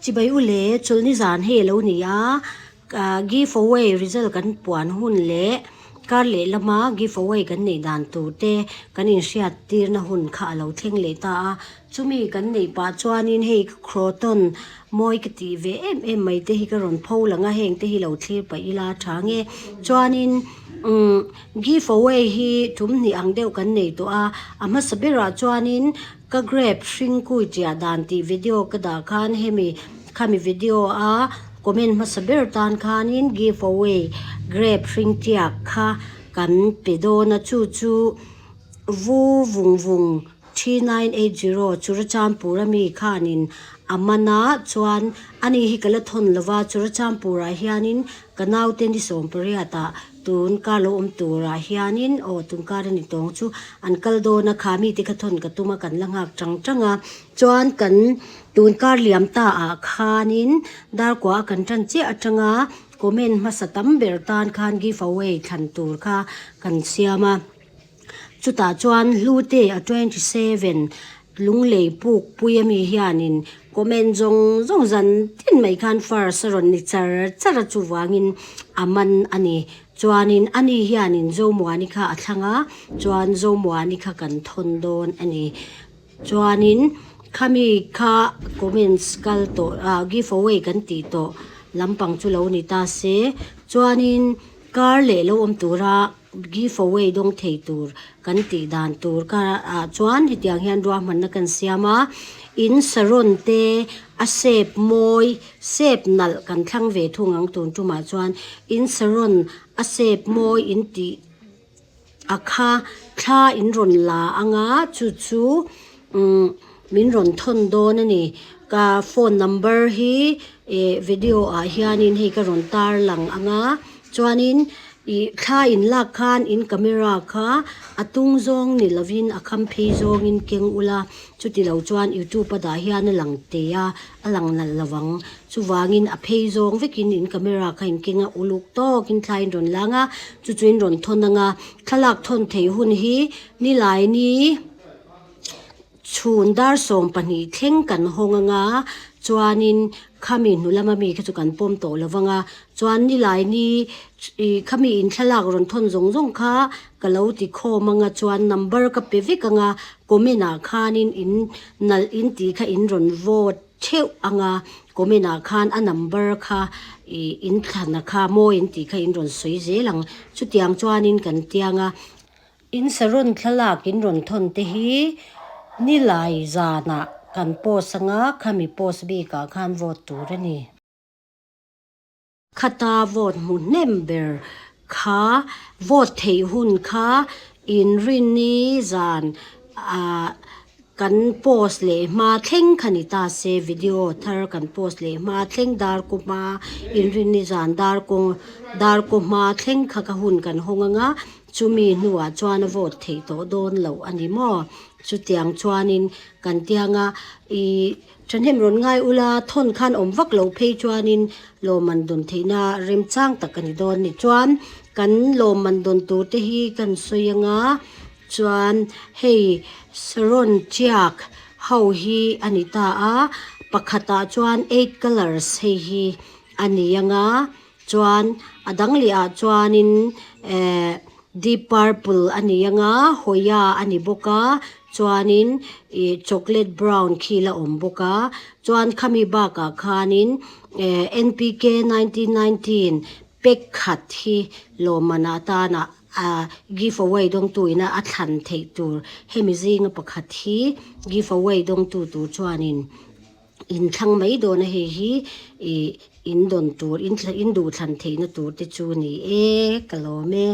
Chibai u le, chawlhni zan hei a lo ni a, give away result kan puan hun leh kar leh lama give away kan neih dan tur te kan inhriat tirna hun kha a lo thleng leh ta a, chumi kan neih pah chuanin hei croton mawi ka tih ve em em mai te hi ka rawn pho lang a, heng te hi lo thlir paih ila a tha nge chuanin umm give away hi tum hnih ang deuh kan nei tawh a, a hmasa berah chuanin. Ka grape hring kui chiah dan tih video ka dah khan hemi khami video a comment hmasa ber tan khanin give away grape hring tiak kha kan pe dawn a chu chu vu vung vung 3980 Churachandpur ami khanin a man a chuan ani hi ka la thawn lova Churachandpur ah hianin ka naute ni sawmpariat ah Tun kar lo awm turah hianin aw tun kar a ni tawng chu an kal dawn a kha mite kha thawn ka tum a kan la nghak tang tang a chuan kan tun kar liam ta ah khanin darkua a kan tan chiah atanga comment hmasa tam ber tan khan give away thlan tur kha kan siam a. Chutah chuan Hlute a 27 lunglei puk pui ami hianin comment zawng zawng zan tin mai khan first a rawn ni char char a chuvangin a man a ni. Chuanin ani hianin Zomuani kha a thlang a, chuan Zomuani kha kan thawn dawn a ni. Chuanin khami kha comments kal tawh ah give away kan tih tawh lampang chu lo ni ta se. Chuanin kar leh lo awm tura. Give away dawng thei tur kan tih dan tur ka ah chuan hetiang hian ruahmanna kan siam a, in saron te a shape mawi shape nalh kan thlang ve thung ang tun tumah chuan in saron a shape mawi in tih a kha thla in rawn la anga chu chu umm min rawn thawn dawn a ni ka phone number hi ih video ah hianin hei ka rawn tar lang anga chuanin ih thla in lak khan in camera kha a tung zawng ni lovin a kham phei zawngin keng ula chuti lo chuan youtube a dah hian a lang teh a a lang nalh lo ang chuvangin a phei zawng vekin in camera kha in keng a uluk tawkin thla in rawn lang a chu chu in rawn thawn anga thlalak thawn theih hun hi nilai ni. Chhun dar 12 thleng kan hawng anga chuanin khami hnu lama mi kha chu kan pawm tawh lo vanga chuan nilai ni ih khami in thlalak rawn thawn zawng zawng kha ka lo ti khawm anga chuan number ka pe vek anga comment ah khanin in nalh in tih kha in rawn vote theuh anga comment ah khan a number kha ih in thlana kha mawi in tih kha in rawn sawi zel ang chutiang chuanin kan tiang a. In saron thlalak in rawn thawn te hi nilai zanah kan post anga khami post bikah khan vote tur a ni. Khata vote hmu hnem ber kha vote theih hun kha inrinni zan ah Kan post leh hma thleng kha ni ta se, video thar kan post leh hma thleng dar kaw hma inrinni zan dar kaw dar kaw hma thleng kha ka hun kan hawng anga chumi hnuah chuan a vote theih tawh dawn loh a ni maw? Chutiang chuanin kan tianga ih thahnem rawn ngai ula thawn khan awm vak loh phei chuanin lawmman dawn theihna remchang tak a ni dawn ni. Chuan kan lawmman dawn tur te hi kan sawi anga. Chuan hei saron tiak ho hi a ni ta a, pakhatah chuan eight colours hei hi a ni ang a, chuan a dang leh ah chuanin eh deep purple a ni ang a, hawia a ni bawk a, chuanin ih chocolate brown khi la awm bawk a, chuan khami bakah khanin eh N_P_K 1919 pack khat hi lawmman atana. A give away dawngtu ina a thlan theih tur hemi zinga pakhat hi give away dawngtu tur chuanin in thlang mai dawn a hei hi ih in dawn tur in duh thlan theihna tur te chu ni e ka lawm e.